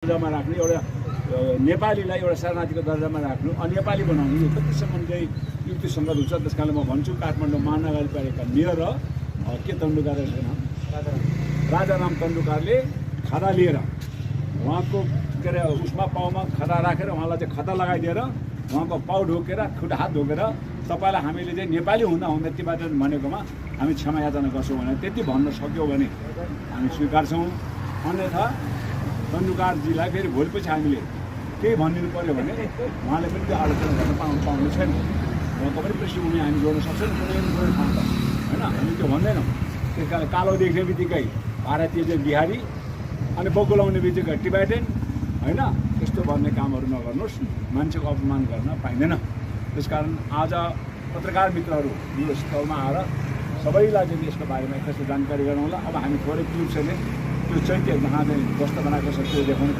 दर्जामा राख्नु, एउटा नेपालीलाई एउटा शरणार्थीको दर्जामा राख्नु, नेपाली बनाउनु, यो कतिसम्म चाहिँ युक्तिसङ्गत हुन्छ। त्यस कारणले म भन्छु काठमाडौँ महानगरपालिका मेयर के तेन्दुलकर नाम राजाराम तेन्दुलकरले खदा लिएर उहाँको के अरे उसमा पाउमा खदा राखेर उहाँलाई चाहिँ खदा लगाइदिएर उहाँको पाउ ढोकेर खुट्टा हात ढोकेर तपाईँलाई हामीले चाहिँ नेपाली हुँदा हुँदा तीबाट भनेकोमा हामी क्षमा याचना गर्छौँ भने त्यति भन्न सक्यौँ भने हामी स्वीकार्छौँ। अन्यथा तेन्दुलकरजीलाई फेरि भोलिपछि हामीले केही भनिदिनु पऱ्यो भने उहाँले पनि त्यो आलोचना गर्न पाउने छैन। उहाँको पनि पृष्ठभूमि हामी जोड्न सक्छौँ कुनै ठाउँ त होइन, हामी त्यो भन्दैनौँ। त्यस कारण कालो देख्ने बित्तिकै भारतीय चाहिँ बिहारी अनि बग्गो लाउने बित्तिकै टिबेटन होइन, त्यस्तो भन्ने कामहरू नगर्नुहोस्, मान्छेको अपमान गर्न पाइँदैन। त्यसकारण आज पत्रकार मित्रहरू यो स्थलमा आएर सबैलाई चाहिँ यसको बारेमा यस्तो जानकारी गराउँला। अब हामी थोरै क्लिप छ भने त्यो चैत्य जहाँ चाहिँ जस्तो बनाएको छ त्यो देखाउन